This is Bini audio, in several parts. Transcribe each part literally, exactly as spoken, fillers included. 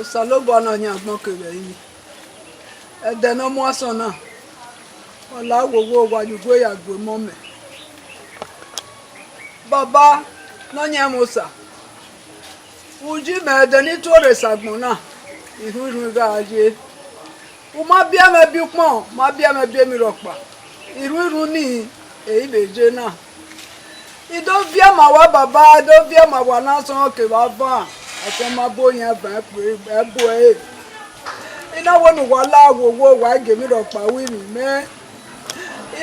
Osanobua ne ọ yan agbọn kevbe ẹrinmwi, ẹdẹ ne ọ mu asọn na, ọ la wowo wa ye ugue ya gu emọ mẹ. Baba ne ọ yan ẹmwẹ Osa, u yi mẹ ẹdẹ ne I tuorre sẹ agbọn na, irhuirhu I gha ye. U ma biẹ mwẹ biẹ ukpọn, u ma biẹ mwẹ biẹ emwi rhọkpa, irhuirhu nii, ẹre I vbe ye na. I do viẹ ma uwa baba, I do viẹ ma uwa ne asọn kevbe avan, asọn ma bu oyan van ẹkpo ẹbu ẹre. I na wẹ ne uwa la wowo, wa gie emwi rhọkpa ru ivbi mẹ.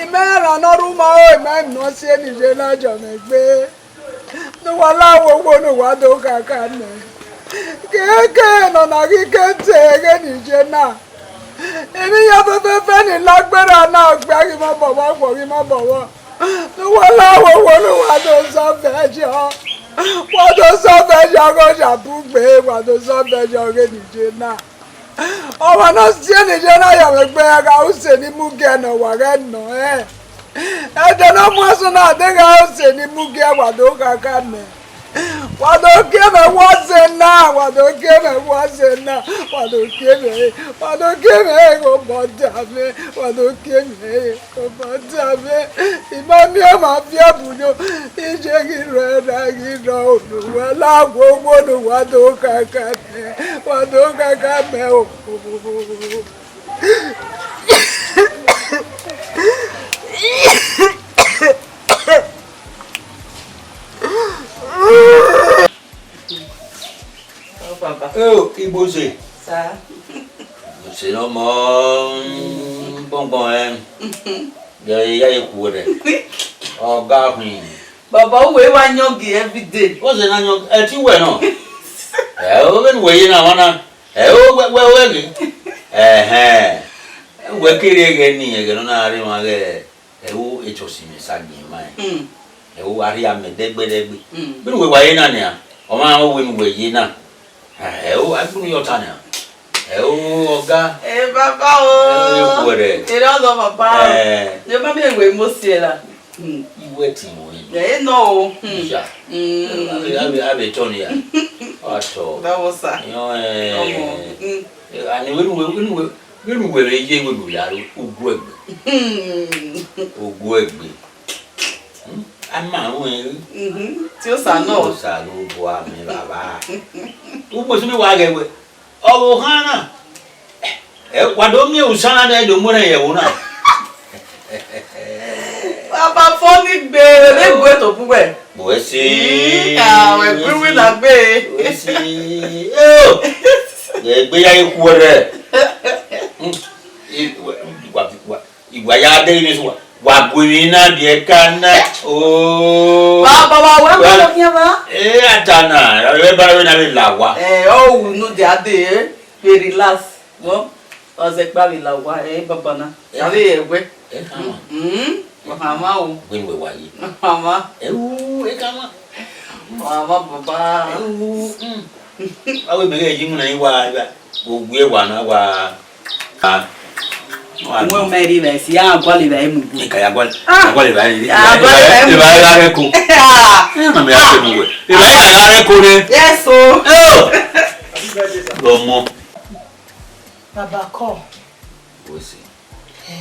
Imẹ rran ne ọ rre uma ro, imẹ ne ọ si eni ye na jọ mwẹ gbe. Ne uwa la wowo ne uwa do khakha mẹ. Keke ne ọ na ghi ke te ẹghẹ ne I ye na. Emwi iran fẹfẹfẹ ni la gberra na, ọgbia ghi ma bọ vbọ, ọghuọ ghi ma bọ vbọ. Ne uwa la wowo ne uwa do sọ vẹ yọ. Wa do sọ vẹ yọ ọghe Oya bugbe, wa do sọ vẹ yọ ọghe ne I ye na. Ọmwa ne ọ si eni ye na ya mwẹ gbe, gha use ne I mu gie ne ọ wa ghẹ nọ ẹn. Ẹdẹ ne ọ mu asọn na, deghẹ a use ne I mu gie, wa do khakha mẹ. Wa do gie mwẹ vbe ọzẹ na, wa do gie mwẹ vbe ọzẹ na, wa do gie mwẹ, wa do gie mwẹ, obọ da mwẹ, wa do gie mwẹ, obọ da mwẹ. I ma miẹn ọmwa viẹ bu yo, I ye ghi rrọọ, I na ghi rrọọ, ne uwa la wowo ne uwa do khakha mẹ, wa do khakha mẹ o. Ọ baba. Eo, Igbose. Sa. Igbose ne ọmọ, mm, gbọngbọn ẹ. Ya, ya ye ku wẹ. Ọga khin. Baba, uwẹ wa yọn gie every day. What's the name? Ẹ ti wẹ nọ. Ẹ, o vbene uwẹ ye na, wa na. Ẹ, o wẹ, wẹ, wẹ ghe. Ẹhẹn. Uwẹ kere ẹghẹ ni, ẹghẹ ne ọ na rre emwa ghẹ. Ẹ wo, etọsi mwẹ sa gie ma. Hmm. Ẹ wo, a rhie amẹ dẹgbẹdẹgbe. Hmm. Vbene uwẹ wa ye na nian, ọ ma rẹn uwẹ ne uwẹ ye na. Ẹ wo, a gbẹn yọ ta nian. Ẹ wo, ọga. Ẹ baba o. Ẹ wo, ye ku wẹ rẹ. Ẹ rọ lọ baba o. Ẹ. Ẹ ma miẹn wẹ Imosi ra. Hmm. Iwẹ ti wẹ. Ẹ nọ o. Hmm. Iya. Hmm. Ẹ, a vbe, a vbe, a vbe tọ nian. Ọ tọ. Baba sa. Yọ, ẹ. Ọmọ. Hmm. Ẹ, ani wẹ, wẹ, wẹ, wẹ. Vbene uwẹ vbe ye wẹ ne u ya ru uguẹgbe. Hmm. Uguẹgbe. Hmm? A ma ruẹn ru. Mhm. Ti Osa nọ. Osanobua mẹ baba. Ugbẹn sunu wa ghẹ wẹ. Ọvbokhan na. Ẹ, wa do miẹn usan na do mu ẹre ye ẹvbo na. Baba fọ ni gbe, ne gue to bu wẹ. Wẹ si. Ii, ah, wẹ gbe wi na gbe. Wẹ si. Eo. Egbe ya ye khuẹrhẹ. Hmm. I, wa, wa, wa, I wa ya dẹ ne wa, wa gu emwi na biẹ ka na. Oh. Ba, ba, wa, wa, wa, wa, wa, wa. Eh, atana. Ẹ ba we na vbe la wa. Eh, oh, no, de ade, eh. Be relax. Wọ, ọ zẹ kpa vbe la wa, eh, baba na. Eh. A vbe ye ẹwẹ. Eh, ama. Mm, ọmwa o. Wẹ ne uwẹ wa ye. Ọmwa. Eh, u, eh, ama. Ọmwa baba. Eh, u, mm. A wẹ mẹ ghẹ ye iwinna yi wa, wa, wo gu ẹwa na wa. Ah. Wẹ mẹ rri vbe ẹse, a gualọ evbare mu gu. Ika ya gualọ, ah, ya gualọ evbare, ya gualọ evbare mu gu. Evbare gha rre ẹko. Ah. Eh, ma mẹ ya kẹ mu wẹ. Evbare gha rre ẹko re. Yes, o. Eh, o. Ọmọ. Baba kọ. Wẹ si. Eh,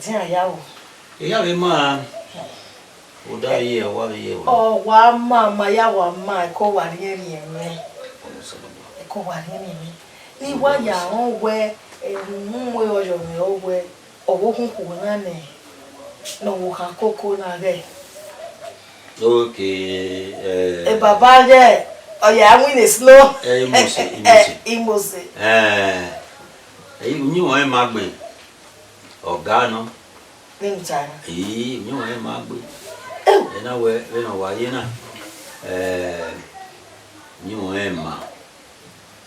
dian ya o. Eya vbe ma, oda ye, ọ wa vbe ye wa. Ọ wa ma, ma ya wa ma, ẹko wa rhiẹnrhiẹn mwẹ. Ẹko wa rhiẹnrhiẹn mwẹ. Ne I wa ya rẹn wẹ, ẹvbo uhunmwu ọyọ mwẹ ọ wẹ, ọ vbe ohunkhu na nẹ, ne ọ vbe okhan koko na ghẹ. Okay, eh. E baba ghẹ, ọ ya winna slow. Eh, Imose, Imose. Eh, Imose. Eh, eh, uyinmwẹ ọnrẹn ma gbe, ọ ga nọ. Vbene u ta na. Ii, uyinmwẹ ọnrẹn ma gbe. Ewu. Ẹ na wẹ, vbene ọ wa ye na, eh, uyinmwẹ ọnrẹn ma.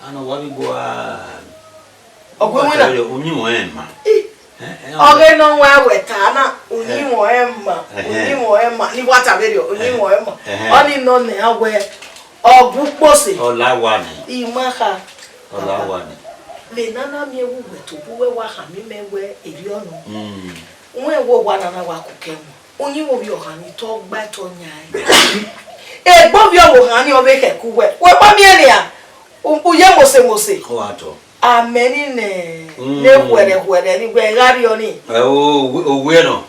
Ana wa vbe gua. Ọ gu iwinna. Uyinmwẹ ọnrẹn ma. Ih. Eh, eh, ọ ghe ne ọ wa wẹ ta na, uyinmwẹ ọnrẹn ma, ẹhẹn, uyinmwẹ ọnrẹn ma, ni wa ta vberriọ, uyinmwẹ ọnrẹn ma. Ẹhẹn. Ọnii nọ nẹ a wẹ, ọ gu ukpo sẹ. Ọ la wa nẹ. I ma kha. Ọ la wa nẹ. Vbe ne a na miẹn vbe uwẹ tobọ uwẹ wa khama imẹ wẹ erriọ nọ. Mm. Uwẹ wo wa nana wa koko ẹmwẹ. Uyinmwẹ ovbi ọkhan ni tọ gba ẹtọ yan ẹn. Egbe ovbi ọvbokhan ni ọ vbe khẹke uwẹ. Wẹ ma miẹn nian. U, u ye mose mose. Ọ gha tọ. Amẹ ni nẹ, mm, ne khuẹrhẹ khuẹrhẹ ni wẹ gha rriọ ni. Ẹ, o, o, owiẹ nọ.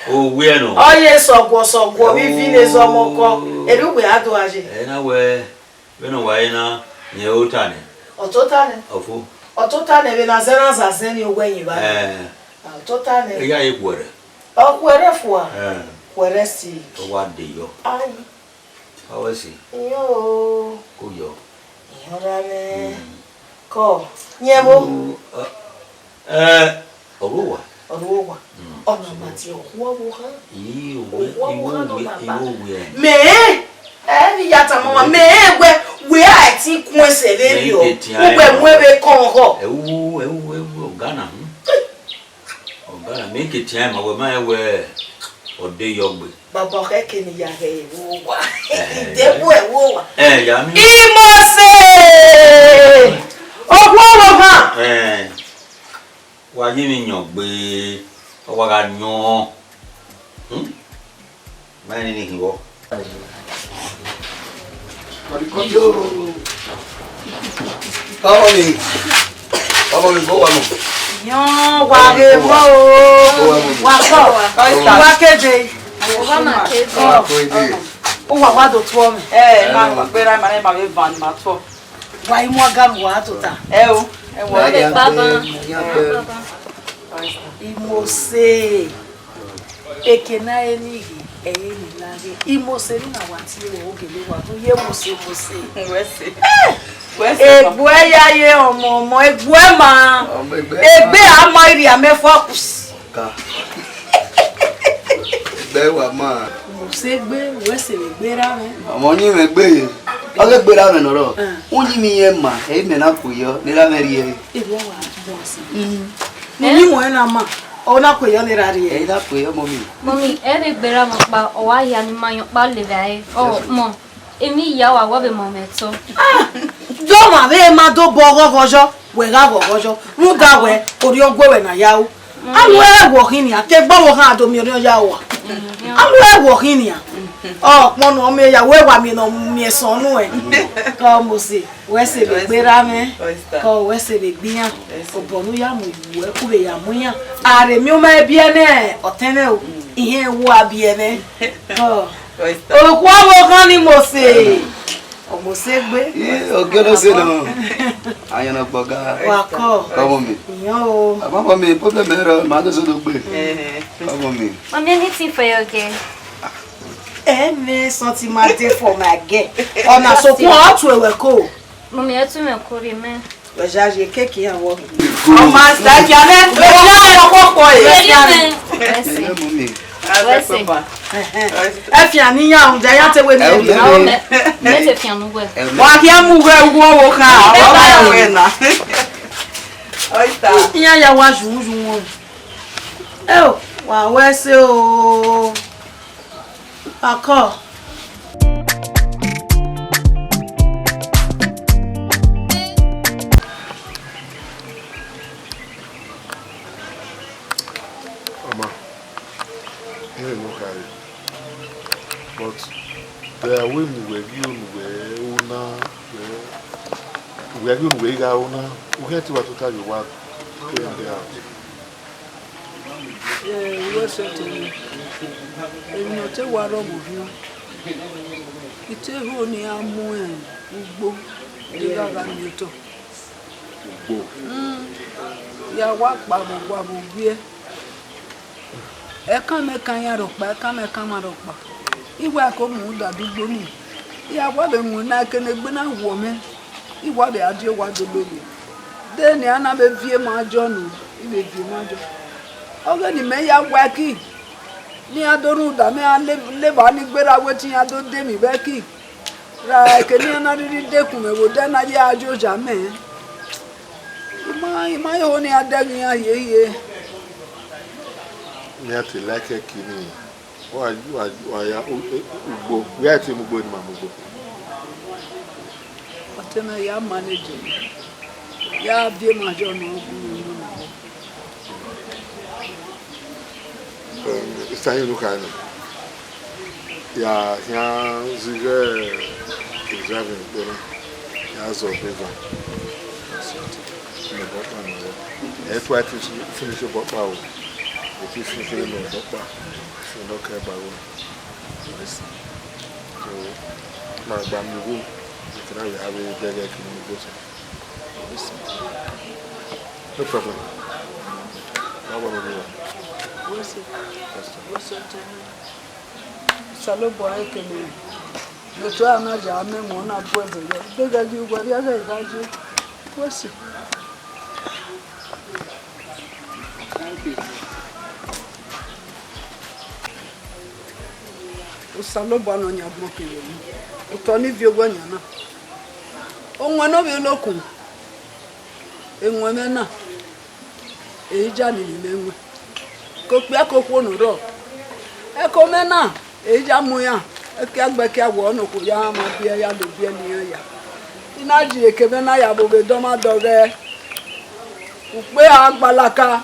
Owiẹ nọ. Ọ ye sọguọ sọguọ vbe ivi ne zọmọ kọ. Ẹ, erriọ uwẹ a do gha ye. Ẹ na wẹ, vbene ọ wa re na, rẹn ota nẹ. Ọ tota nẹ. Ọfo. Ọ tota nẹ vbe na zẹ na zazẹ ni owẹ yin vba. Ẹ. Ọ tota nẹ. Eya ye khuẹrhẹ. Ọ khuẹrhẹ fua. Ẹ. Khuẹrhẹ sick. Ọ wa de yọ. Ai. Ọ wẹ si. Iyo. Ko yọ. Iyo ra mwẹ. Mm. Kọ, yẹn vbo? Mm, ẹ, ẹ, ọ ru owa. Ọ ru owa. Mm. Ọ na ma tie okhuo vbe okhan. Ii, owe, okhuo vbe okhan nọ na ba. Iwe owe, iwe owe. Mẹ, ẹ, vbe ya tama ọmwa, mẹ, ẹ, wẹ, wẹ a ti kun ẹsẹ vbe rriọ. Mẹ ke tian uwẹ ẹ mu ẹvbe kọn họ. Ẹ wu, ẹ wu, ẹ wu, ọga na, hmm. Ọga na, mẹ ke tian ma wẹ ma rẹn wẹ ọ de yọ gbe. Baba khẹke ne I ya ghẹ ẹvbo owa. Ẹhẹn. I de bu ẹvbo owa. Ẹ, ya mi. Imose! Okhuo vbe okhan. Ẹ, wa ye emwi yọn gbe, ọ wa gha yọn. Hmm? Ma rẹn ni khin vbọ. Yo. Ọmọ mi. Ọmọ mi, bọ wa mọ. Yọn, wa ghe mọ o. Bọ wa mọ. Wa kọ. Wa kede. Wa ma kede. Wa kede. Uwa wa do tuọ mwẹ. Ẹ, ma, ma gbera, ma ne ma vbe van, ma tuọ. Wa i mu aga mu wa tota. Ẹ o, ẹ wọ. Wa vbe kpa ban. Imose. Eke na re ni ghe, ẹ i re ne I la ghe. Imose ni na wa tie ro, ogele wa do ye mose mose. Wẹ sẹ. Wẹ sẹ. Egbuẹ ya ye ọmọ ọmọ, egbuẹ ma. Ọmọ egbe. Egbe a ma iri amẹ focus. Ka. Egbe wa ma. Mose gbe, wẹ sẹ vbe gbe ra mwẹ. Ọmọ yin mwẹ gbe. Ọ ghe gbe ra mwẹ nọ rọ. Mm. Uyin mi yẹn ma, ẹ i mẹ na ku yọ, ne ra mwẹ rhie. Egbe wa bọ sẹ. Mm. Ne uyin mwẹ na ma. Ọ na kue yọ ne ra rhie. Ẹ i na kue yọ, mọmi. Mọmi, ẹ vbe gberra mwẹ ọkpa, ọ wa hia ne ima yọn ọkpa levba ẹre. Ọ, mọ, emwi hia wa wẹ vbe mọ mwẹ ẹtọ. Ah, do ma vbe ma do bọ ghọghọ yọ, wẹ gha ghọghọ yọ. Rhunmwuda wẹ, orhiọn gue wẹ na ya ru. A mu ẹre wọ khin nian, ke gbe ọvbokhan do miẹn orhiọn ya rua. A mu ẹre wọ khin nian. Ọ kpọnọ ọ miẹn ya, wẹ wa miẹn ne ọ miẹn sọn nuẹn. Kọ Mose. Wẹ sẹ vbe gberra mwẹ, kọ wẹ sẹ vbe gbe iran, obọ ne u ya mu wu ẹre, u vbe ya mu iran. A rhe miẹn uma biẹ nẹ ọtẹn mwẹ o, irẹn wa biẹ mwẹ. Kọ, okhuo vbe okhan ni Mose, ọ Mose gbe. Ye, ogie ne ọ sẹ nọ. Ayọn ne ọ gbọga. Wa kọ. Ọmọ mi. Iyan o. Ọmọ mi, problem ẹre, ma do sẹ do gbe. Ọmọ mi. Mami, anything for your girl? Ẹ mwẹ something ma dey for my girl. Ọna sokun ọ tu ẹwẹ ko. Mummy, ẹ tu mwẹ ko rhie mẹ. Wẹ ya rhie cake iran vbọ. Ọ ma sa ẹfia nẹ, ẹfia nẹ ọkpọkpọ e. Ẹfia nẹ. Ẹfia nẹ. Mummy. Ẹfia ne iran rhunmwuda iran te wẹ ne ẹ rhie. Mẹ, mẹ te fian ne uwẹ. Wa khian mu uwẹ uwu ọvbokhan, ọ ma wẹ na. Iran ya wa yu yu wọn. Eo, wa wẹ ẹse o. Akọ. Ọma, irẹn ne ọ khare. But, bẹghe wẹ ne uwẹ ghi unu wẹ una, wẹ, uwẹ ghi unu wẹ gha una, u khian te wa tota ye owa clean the house. Ẹ, wẹ sẹtin, emwi ne ọ te wa rrọọ vbe orhiọn, I te ho ne iran mu ugbo, de gha gha miẹn otọ. Ugbo. Mm, ya wa kpa vbe owa vbe owiẹ. Ẹkan mẹ kan iran rhọkpa, ẹkan mẹ kan mwa rhọkpa. I wa ko mu da dugbo nii. I ya wa vbe mu na, eke ne egbe na wuọ mwẹ, I wa vbe a die owa dolo vbe. De ne a na vbe viọ emwa Jọn, I vbe viọ emwa Jọn. Ọghe ne imẹ ya wa ẹki, ne iran do rhunmwuda mẹ, iran le, levba ni gberra wẹ te iran do de emwi vbe ẹki. Ra eke ne iran na rhirhi dekun mwẹ vbe odẹ na ye a ye oja mẹ. I ma, I ma ho ne iran dẹghe iran hiehie. Iran te like ẹki nii. Wa, wa, wa ya u-, u-, ugbo. Wẹ a te mu ugbo, ne ima mu ugbo. Ọtẹn na ya manage. Ya viọ emwa Jọn ne ọ gu unu. Em, Sista Yunuka nọ. Ya khian zighe, Driving kpẹrẹ, ya zọ ọbe eva. Mẹ ọkpa nọ rẹ. Ẹ tua finish ọkpa o. Ẹ te finish mẹ ọkpa. Finish ọkpa ba ro. So, ma gba mi wo. Ẹ te na ya vbe bẹghe kini mi do so. No problem. Báwo ni wà? What's up? What's up, Tony? Osanobua ekele ne otọ a na ya amẹ mu na bu ẹzẹ yọ. Deghẹ ghi uwẹ rhie ẹghẹ gha ye. Wẹ si. Osanobua ne ọ yan agbọn kevbe emwi, otọ ni viọ owẹ yan na. Owẹn ne ovbi olokun, ewẹn mwẹ na, eja ni ne imẹ wẹn. Ke okpia ke okhuo ne ọ rrọọ, ẹko mwẹ na, eja mu iran, ẹkiagbẹkia wọ ne okhuo ya ma biẹ ya lele obiẹni iran ya. I na ji eke mwẹ na ya vbe ovbe dọmwadẹ ọghẹ, ukpe a gbalaka,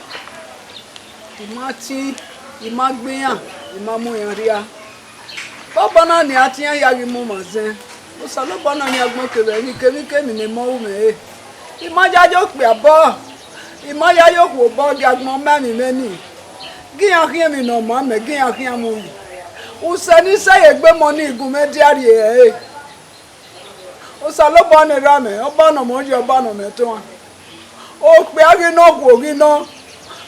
I ma tin, I ma gbe iran, I ma mu iran rhia. Ọba na nian tian ya ghi mu ma zẹn. Osanobua na nian agbọn kevbe emwikemwi kemwi ne emọ ru mwẹ re. I ma yayi okpia obọ, I ma yayi okhuo obọ, gie agbọn ma emwi mwẹ nii. Gie iran khian emwi ne ọ ma mẹ, gie iran khian mu yi. Usẹ ne I sẹ ye egbe emọ nii gun mwẹ dia rrie ẹre. Osanobua ne erha mwẹ, ọba ne ọ mọ yi, ọba ne ọ mẹ tuan. Okpia ghi nọ, okhuo ghi nọ,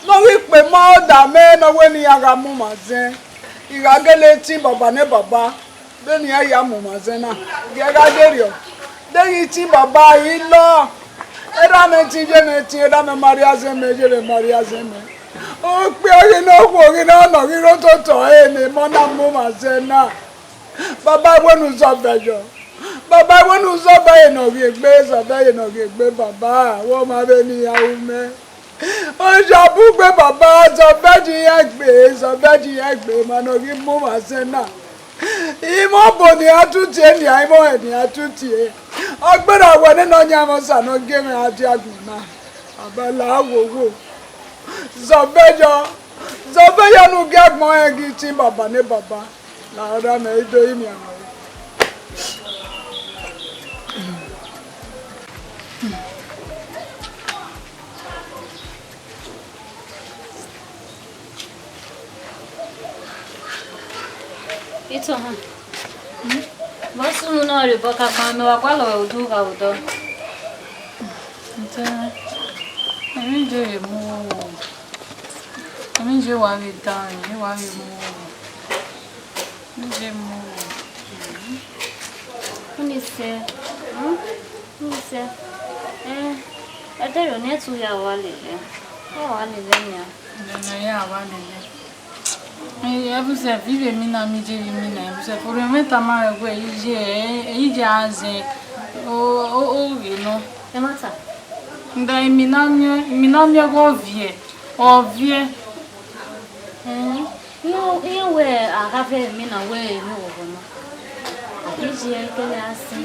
ne ọ ghi kpe ma ọda mwẹ ne ọ wẹ ne iran gha mu ma zẹn. I gha gele tin baba ne baba, vbene iran ya mu ma zẹn na, gie gha yerriọ. Deghẹ I tin baba, I lọ. Erha mwẹ tin, ye mwẹ tin, erha mwẹ ma rhie azẹn mẹ, ye mwẹ ma rhie azẹn mẹ. Okpia ghi nọ, okhuo ghi nọ, ne ọ ghi rre ototọ ẹre ne emọ na mu ma zẹn na. Baba, wẹ ne u zọbẹ yọ. Baba, wẹ ne u zọbẹ ye ne ọ ghi egbe, zọbẹ ye ne ọ ghi egbe, baba, wẹ ọ ma vbe ne iran ru mẹ. Oya bugbe, baba, zọbẹ ye iran egbe, zọbẹ ye iran egbe, ma ne ọ ghi mu ma zẹn na. Imọ obo ne iran tutie nian, imọ hẹ ne iran tutie. Ọ gberra wẹ nene ọyan mwẹ Osa ne ọ gie mwẹ a dia agbọn na. Baba, la wowo. Zọbẹ yọ, zọbẹ yọ ne u gie agbọn rẹn ghi tin baba ne baba. La ọrha mẹ i do yin miẹn ruẹ. Itohan, vbe ọ sunu ne ọ rhie obọ kakabọ, mẹ wa gualọ ruẹ udu gha vbe odọ. Nte, emwi je vbe mu, emwi je wa vbe dan, emwi wa vbe mu, emwi je mu. Unisẹ, hmm? Unisẹ, eh, ẹdẹrriọ ne ẹ tu ya wa lele, ọ wa lele nian. Nene ya wa lele. Ẹvbo sẹf, ivbe emina miẹn, je vbe imina, ẹvbo sẹf, orhiọn mwẹ tama ruẹ wẹẹ, iye, iye a zẹn, o, o, o ghe nọ. Ẹmwata? Nda, imina miẹn, imina miẹn ghe ọ viẹ, ọ viẹ. Ẹn, iye, iye wẹẹ a gha vẹ emina wẹẹ emwi ọghọghọ nọ. A ghi iye kẹlẹ a zẹn.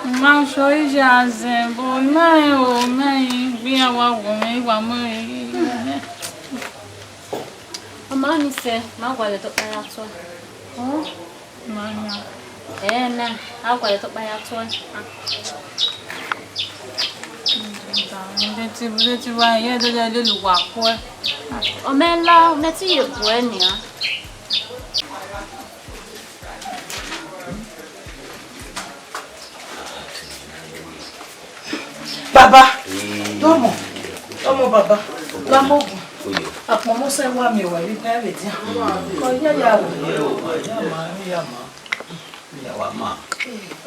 I ma sọ iye a zẹn, but I ma rẹn o, I ma rẹn, gbe iran wa wọ mwẹ, I wa mu ẹre. Ọ ma ni sẹ, ma gualọ ẹdẹ ọkpa ya tuẹ. Ọ? Ma yan. Ẹ na, a gualọ ẹdẹ ọkpa ya tuẹ. Deti, deti wa ye, dede lele uwa kuẹ. Ọ mẹ la, mẹ te ye bu ẹ nian. Baba, tọmọ, tọmọ baba, la mọ ogun. Akpọnmwẹ sẹ wa miẹn wa vbe itan vbe edian. Ọ ya ya ru.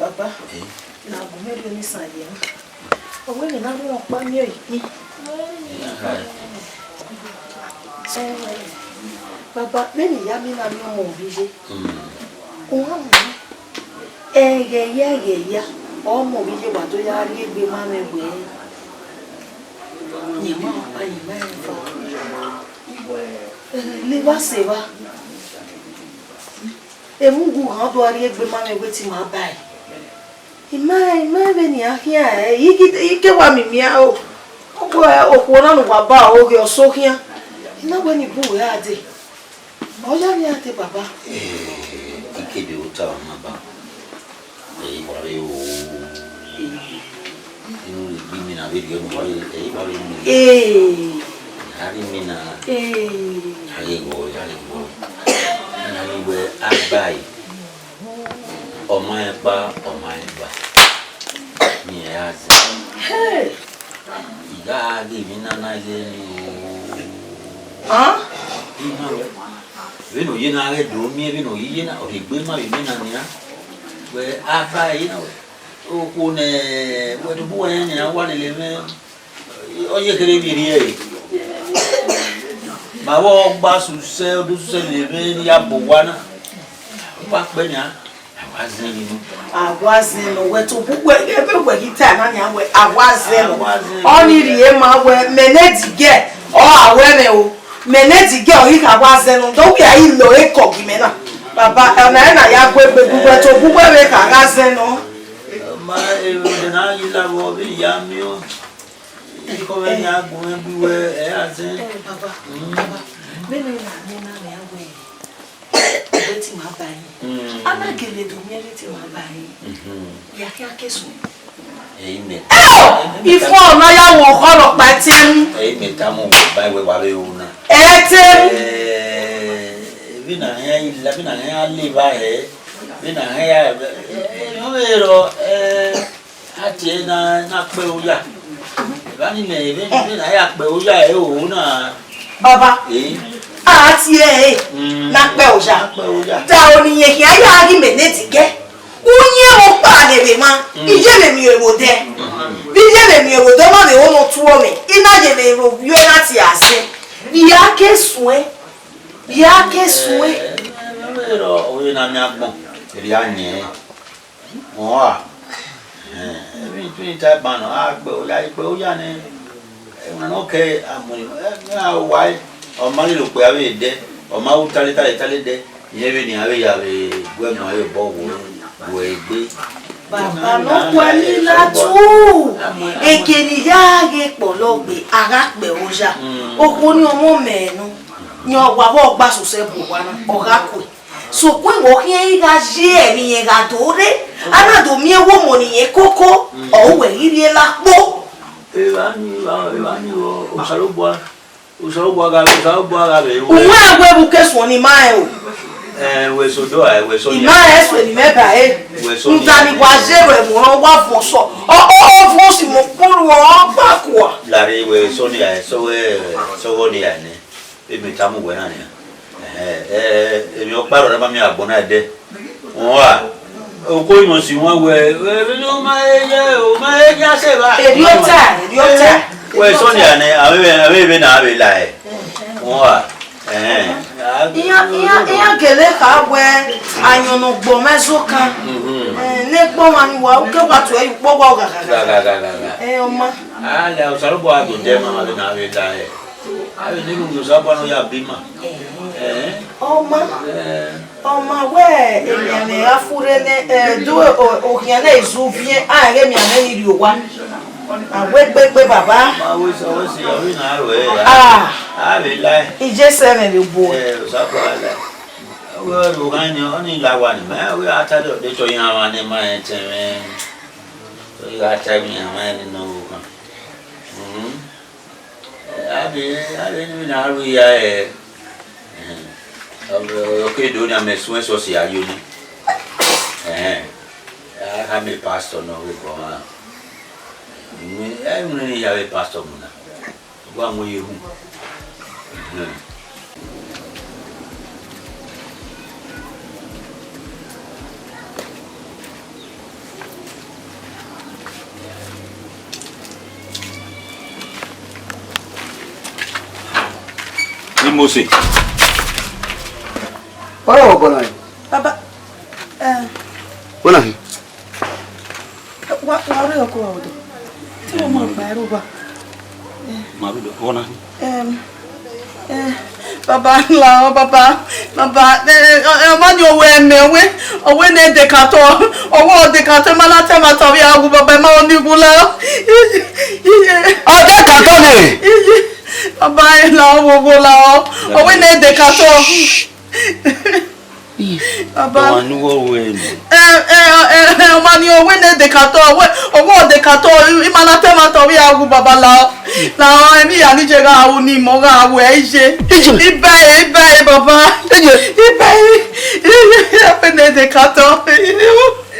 Baba, na gu mẹ rhie onisan ye na. Ọ wẹ ne I na rhie ọkpa miẹn ikpin. Baba, vbene I ya miẹn na miẹn ọmọ vbe iye. Uhan mu. Ẹghẹ ya, ẹghẹ ya, ọmọ vbe iye wa do ya rhie egbe ma mwẹ wẹẹ, ne ima ọkpa ye ima ẹnfọ. Ne I wa sẹ evba, emwa ughughan do a rhie egbe ma mwẹ wẹẹ te ima ba ẹe. I ma, I ma vbene iran khian ẹre, I ghi, I ke wa miẹn imian o. Ọ wẹẹ okhuo na ne uwa ba ọre ọ ghe ọso khian. I na wẹẹ ne I bu uwẹ ra dee. Ọ ya vbe iran te baba. Eh, I ke do ru ta ọmwa ba. Ẹ i wa vbe o. Inu rhie egbe imina vberriọ ne uwa vbe, ẹ i wa vbe mu. Ee. A rhie imina. Ee. A ghe ghọ, a ghe ghọ. Imina ni wẹ abae. Ọ ma rẹn kpa, ọ ma rẹn eva. Ni ẹ ra zẹ. Hey! I gha ghe emwi na na ye ni o. Hàn? Ima wẹ. Vbene ọ ye na ghẹ do miẹn, vbene ọ ye na, ọ rhie egbe ma vbe imina nian. Wẹ abae na wẹ. Okhuo ne wẹ tobọ uwẹ rẹn nian wa lele mwẹ, ọ ye kherhe vberriọ ẹre. Ma vbe ọgba susẹ, ọ do susẹ lele mwẹ ne I ya bu owa na. Ọ wa kpẹ nian, a wa zẹ emwi nọ. A wa zẹ nọ, wẹ tobọ uwẹ, ebe wẹ ghi ta na nian wẹ, a wa zẹ nọ. A wa zẹ nọ. Ọnii rhie ma wẹ, mẹ ne Ẹdẹgẹ, ọ a wẹ mwẹ o. Mẹ ne Ẹdẹgẹ, ọ ghi kha wa zẹ nọ, do wẹ a i lo ekọ gi mẹ na. Baba, ọna ẹre na ya gu egbe gu wẹ tobọ uwẹ vbe kha gha zẹ nọ. Ma, eh, de na yi la vbọ, vbe ya miẹn. Ikọ vbe ya gu mwẹ gbe wẹ, ẹ a zẹ. Eh, baba, baba, vbene na miẹn na miẹn wẹ, vbe te ima ba yi. Mm. A na gele do miẹn vbe te ima ba yi. Mhm. Ya khian ke sunu. Ẹ i mẹ. Ifo na ya wo khọlọ kpa ẹtẹn. Ẹ i mẹ tama wẹ ba wẹ wa vbe ru na. Ẹtẹn. Eh, vbene a hẹn i la, vbene a hẹn a le evba hẹ, vbene a hẹn ya, eh, ọ vbe rọ, eh, a tie na, na kpẹ oya. Evba ni mẹ, vbene, vbene a ya kpẹ oya, ẹ o na. Baba, eh? A tie ẹre, mm, na kpẹ oya. Na kpẹ oya. Da oni yẹn khian ya ghi mẹ ne Ẹdẹgẹ. Uyẹn ọkpa ne vbe emwa, mm, iye vbe miẹn ẹvbo odẹ. Mm. Vbe iye vbe miẹn ẹvbo odẹ, ọ ma vbe ho ne ọ tuọ mwẹ, I na ye vbe ro vbiẹ na tie a zẹ. Vbe a ke suẹn, vbe a ke suẹn. Eh, eh, eh, eh, ọ vbe na miẹn agbọn, erriọ a yẹn. Ọ a, eh, emwi tun ta ban nọ, a gbe oya, a gbe oya nẹ. Ẹmwẹ ne ọ kẹ a mu, ẹ, ne a wa, ọ ma lele okpia vbe dẹ, ọ ma ru tale, tale, tale dẹ, irẹn vbene iran vbe ya vbe gu ẹmwẹ ẹre obọ wo, wo egbe. Baba nọ kue ni la tu, eke ne I ya ghe kpọlọ gbe, a gha kpẹ oya. Mm. Okhuo ni ọmọ mẹ nọ, ni ọ wa vbe ọgba sosẹ bu owa na, ọ gha kue. Sokpan vbe ọ khian i gha ye ẹmwẹ irẹn gha do rre, a na do miẹn wẹ ọmọ ne irẹn koko, ọ ru wẹ ghi rhie la kpo. Evba ni, evba, evba ni, Osanobua, Osanobua gha, Osanobua gha vbe ru. Uwẹ a wẹ vbe uke suẹn ni ma rẹn o. Ẹ, wẹ sẹ odọ a, wẹ sẹ ọnii. I ma rẹn suẹn ni mẹ ba ẹre. Wẹ sẹ ọnii. Rhunmwuda ni wa ye ruẹ mu ọnrẹn, wa vuọn sọ. Ọ, ọ, ọ vuọn si mu kpurhu, ọ gba kua. Lare wẹ sẹ ọnii a, sẹ ọghe, sẹ ọghe ọnii a nẹ. Emwi tama uwẹ na nian. Ẹhẹn, ẹ, emwi ọkpa rrọọ ne a ma miẹn agbọn na ẹdẹ. Wọn a, oko imọ si wan wẹ, wẹ, vbene u ma he ye, u ma he ya sẹ evba. Erriọ ta, erriọ ta. Wẹ sẹ ọnii a nẹ, avbe, avbe vbe na vbe la ẹe. Wọn a, ẹhẹn. Iran, iran, iran gele kha wẹ ayọn ne ọ gbọ mwẹ zẹ okan. Mhm. Eh, ne gbọ mwa ni wa, u ke wa tuẹ ye ukpọ wa ọghaghaghagha. Ghaghaghagha. Eh, ọ ma. A lẹ Osanobua do dẹ ma, ma vbe na vbe la ẹe. Avbe ne unu Osanobua nọ ya bi ima. Eh. Ọ ma. Eh. Ọ ma wẹ emianmwẹ gha furre nẹ, eh, do o-, okhian na izu viẹn, a ghe emianmwẹ ni rhie owa. A wẹ gbegbe baba. Ma wẹ sẹ, wẹ sẹ, ọ vbe na ro ẹre. Ah. A vbe la ẹe. Iye sẹ mwẹ vbe obo. Eh, Osanobua la ẹe. Wẹ ro ghan ni, ọ ni la wa ni, ma wẹ a ta dẹ, de tọ iran mwa ne ma rẹn tẹn mwẹ. Tọ i gha ta emwi iran mwa ni nọ vbe okan. Mhm. Avbe, avbe ne na ru ya, ẹ, ọ ke do na mẹ suẹn sọsi a yo ni. Ẹhẹn. A kha mẹ pastor nọ vbe obọ mwa. Ẹ, ẹ, unu ne ya vbe pastor mu na. Wa mu ye hu. Ẹhẹn. Ni Mose. Ọrọre ọbọ na. Baba, eh. Wẹ na hin? Wa, wa rre ọkọ wa odọ. Te ọ ma gba ẹre uwa. Ma rre odọ, wẹ na hin? Em, eh, baba, la ọ, baba, baba, eh, eh, ọ ma ni owe ẹmẹ, owe, owe ne dekatọ, owe dekatọ, ma na tẹ ma tọ vbe a wu, baba, ma ọ ni wu la. Ọ dekatọ ni. Baba, la ọ, wo, wo la ọ, owe ne dekatọ. Baba. Ọmwa ne uwẹ ru ẹre nọ. Ẹ, ẹ, ẹ, ẹ, Ọma ni ọ wẹ ne dekatọ, ọ wẹ, ọ wẹ dekatọ, ima na te ẹmwata ọ vbe ya wu baba la. La emwi hia ne I ye gha ru ni, mẹ ọ gha ru ẹ iye. Iye. Ibe, ibe, baba. Iye. Ibe, iye, iye, ne dekatọ.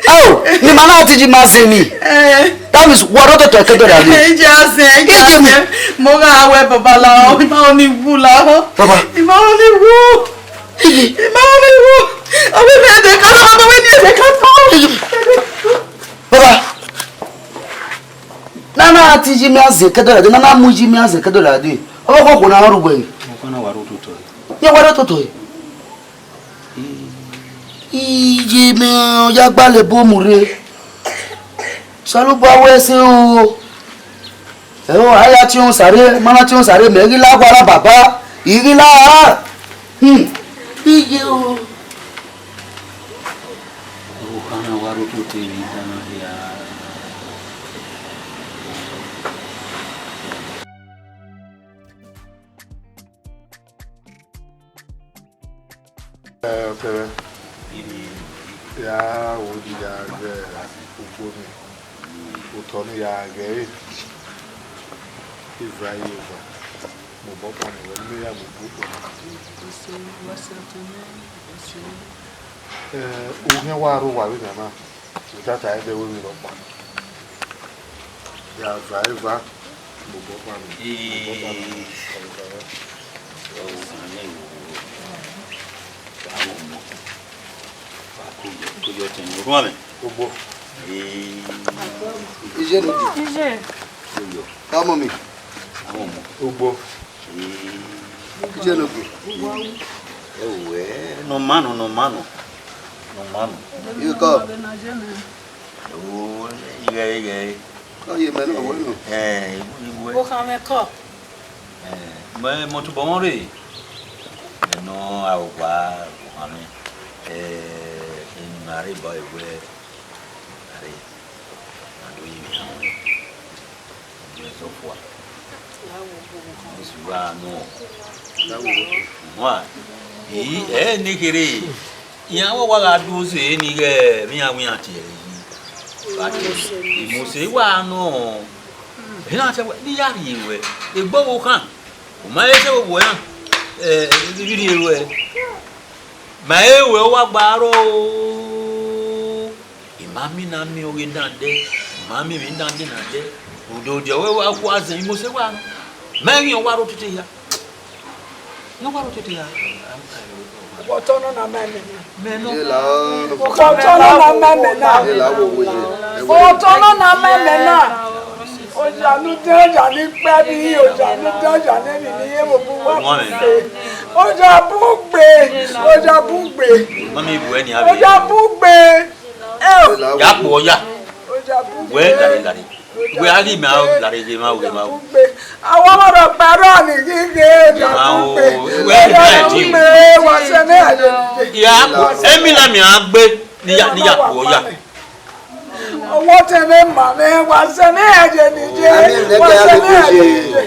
Oh, ne ima na tiji ma zẹ ni. Eh. That means, wa rre ototọ ẹkẹdọra ni. Iye azẹn, iye azẹn. Mẹ ọ gha ru ẹ baba la, ima ọ ni wu la. Baba. Ima ọ ni wu. Ima ọ ni wu. Ọ wẹ ne dekatọ, ọ wẹ ne dekatọ. Baba, nana tiji ma zẹ ẹkẹdọra dee, nana mu iji ma zẹ ẹkẹdọra dee. Ọ vbe koko na rre uwẹ. Ọkpa na wa rre ototọ. Iye wa rre ototọ. Iye mẹ ọ ya gbalẹ ebo mu rre. Osanobua wẹ ẹse o. Ẹo, a ya tiọn sare, ma na tiọn sare, mẹ ghi la gualọ baba, I ghi la. Hmm. Iye o. Ọkpa na wa rre ototọ emwi dan na hia. Ẹ, ọtẹn mwẹ, ya wo di ya ghe ugbo ni, otọ ni ya ghe ẹre, eva ye eva, mobọ kpa ni wẹ ne ya mu ugbo kpa ni. Ẹ, u khian wa rre owa vbene na. Utata ẹdẹ wẹ emwi rhọkpa. Ya va eva, mobọ kpa ni. Ee. Mobọ kpa ni. Ọvbokhan ne wo, wa ru ọmọ, wa ko yọ, ko yọ tẹn ne orhuan mwẹ. Ogbo. Ee. Iye ne ogie. Iye. Ko yọ. Ọmọ mi. Wa ru ọmọ. Ogbo. Ee. Iye ne ogie. Ẹwẹ, nọ ma nọ, nọ ma nọ. Nọ ma nọ. Ikọ. O, ighẹ, ighẹ. Ọ ye mẹ nọ wẹ nọ. Ẹ, iwu, iwu. Okhanmwẹ kọ. Ẹ, mẹ, mẹ tobọ mwa rre. Ẹ nọ a owa, okhanmwẹ. Ẹ, enu na rre ba ẹwẹ, a rre. A do yi mẹ. Ẹ, sọfua. Jesu gha nọ. Wa, i, ẹ ne kherhe. Iran wa wa gha do ze ni ghẹ vbe iran wẹ iran tie ẹre yi. Mose wa nọ. Iran te wẹ, ne I ya rhie ruẹ, egbe ọvbokhan, u ma he sẹ vbe owa iran, ẹ, rhie ruẹ. Ma he ruẹ, ọ wa gba rrọọ o. I ma miẹn na miẹn oghe dan dẹ, I ma miẹn emwi dan dẹ na dẹ. Odẹ odẹ ọre wa khu azẹn, Mose wa nọ. Ma i ghi ọ wa rre otete hia. Ne wa rre otete ya. Ọtọ nọ na ma mẹ na. Mẹ nọ. Ọtọ nọ na ma mẹ na. Ọtọ nọ na ma mẹ na. Oja ne u dan, oja ne ikpẹbi, oja ne u dan, oja ne emwi ne I ye vbe obọ uwa. Oja bun gbe, oja bun gbe. Mami bu ẹni a. Oja bun gbe. Eo. Ya kpo ya. Oja bun gbe. Wẹ gari gari. Wẹ a ghi ma o, lare ghe ma o, ghe ma o. Awa ma rọ kpa rọ ni ghi ghe, oja bun gbe. Wẹ a ghi ma o. Wa sẹ ne a ye. Ya, emi la mi a gbe, ni ya, ni ya kpo ya. Ọwọ tẹ vbe ma mwẹ, wa sẹ ne a ye ni ye. Wa sẹ ne a ye ni ye.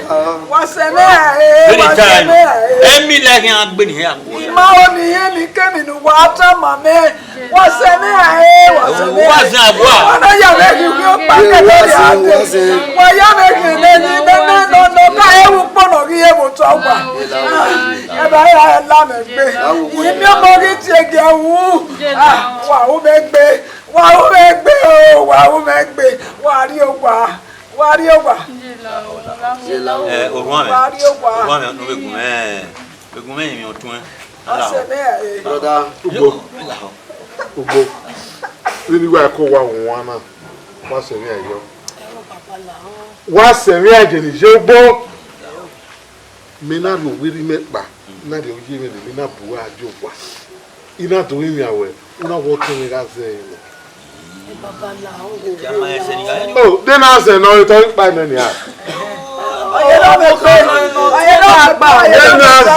Wa sẹ ne a ye, wa sẹ ne a ye. Emi la ghi a gbe ni ya kpo ya. I ma o ni ye ni kemi ne uwa tama mwẹ. Wa sẹ ne a he, wa sẹ ne a he. Wa sẹ abua. Ọna ya vbe ghi uhi ọkpa kẹkẹ ya dee. Wa ya vbe ghi ne ni ne ne nọ nọ ka he vbe ukpo nọ ghi he vbe otọ wa. Ẹ ba ya la mẹ gbe. I miẹn ọmọ ghi tie gie wu. Ah, wa ru mwẹ gbe. Wa ru mwẹ gbe o, wa ru mwẹ gbe. Wa rrie owa. Wa rrie owa. Ẹ, orhuan mwẹ. Wa rrie owa. Orhuan mwẹ, ne ọ vbe gun mwẹ. Vbe gun mwẹ emwi ọtuẹn. Wa sẹ mwẹ a he. Brother, ugbo. Ugbo. Vbene I wa ko wa wan na, wa sẹ mwẹ a yọ. Wa sẹ mwẹ a je ni ye ugbo. Mẹ na rhie owerri mwẹ kpa, na rhie oye mwẹ ne mẹ na bu uwa ye owa. I na do rinmwian ruẹ, u na wẹ ọtẹn mwẹ gha zẹ ẹre nọ. Oh, de na zẹ nọ, etọ ikpa nẹ nia. De na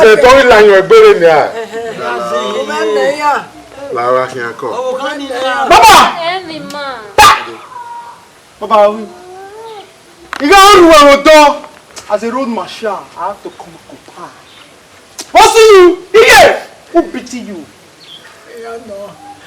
zẹ tọ ila yan ẹgbẹre nia. La ra khian kọ. Baba! Ẹni ma. Baba, I gha ru ẹmwẹ odọ, as a road marshal, I have to come up. What's you? Here! Who beat you? Iran nọ,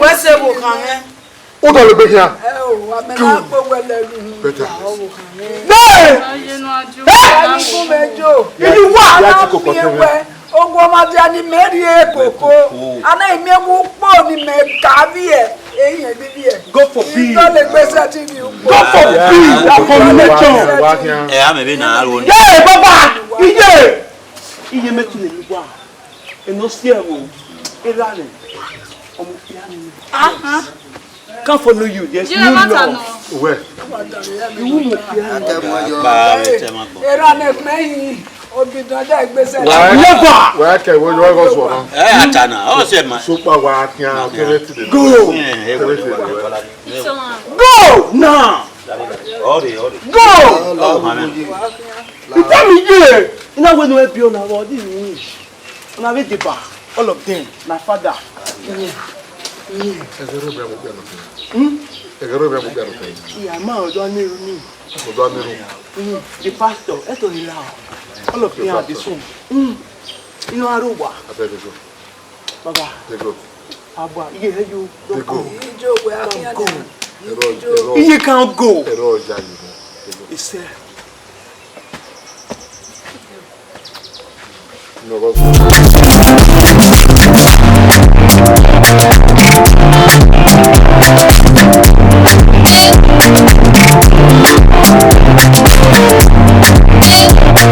Wẹ sẹ vbe okhan mwẹ. U dọlegbe khian. Ẹ o, wa mẹ na kpe wẹ lẹ ru. Better. Ọ vbe okhan mwẹ. Hey! Aye nu aju. Hey! Ẹ ni gun mẹ jo. Iye uwa. Ya ti koko tẹ mwẹ. Ogun ọmọ dia ni mẹ rhie koko. A na miẹn vbe ukpo ni mẹ ka vbiẹ, ehiẹn ghi vbiẹ. God forbid. Dọlegbe sẹtin vbe ukpo. God forbid. Abomination. Ẹ, a mẹ vbe na aro ni. Ye, baba. Iye. Iye mẹ tun lele uwa. Eno si ẹvbo. Erha nẹ. Ọmọ okpia ni. Aha. Can't follow you. There's no law. Uwẹ. Iwu ọmọ okpia ni. Ba vbe tẹ ma gbọ. Erha nẹ, mẹ yi. Ogidan da igbesẹ. Wa never. Wa kẹ wo yo go so na. Ẹ, a ta na, ọ sẹ ma. Sopa wa kian kere ti de. Go. Ẹ, ẹ, wẹ, wẹ, wẹ, wẹ. Go now. Ọrẹ, ọrẹ. Go. Ọ, ma mẹ. Ita mi ye. Ina wẹ no e bi ọna vọ di ni. Una vbe deba, all of them, my father. Ẹghẹ rre obọ ẹvbo kpẹ nọ. Hmm? Ẹghẹ rre obọ ẹvbo kpẹ nọ. Yeah, ma ọdọ ne ru ni. Ọdọ ne ru. Hmm. The pastor, eto ni la. All of them are the same. Hmm. Inu aro wa. Abeg, go. Baba. They go. Abua, iye he yo. They go. Ijo we akia go. Erọ, erọ. Iye can go. Erọ ya you know. They go. He said. No, go.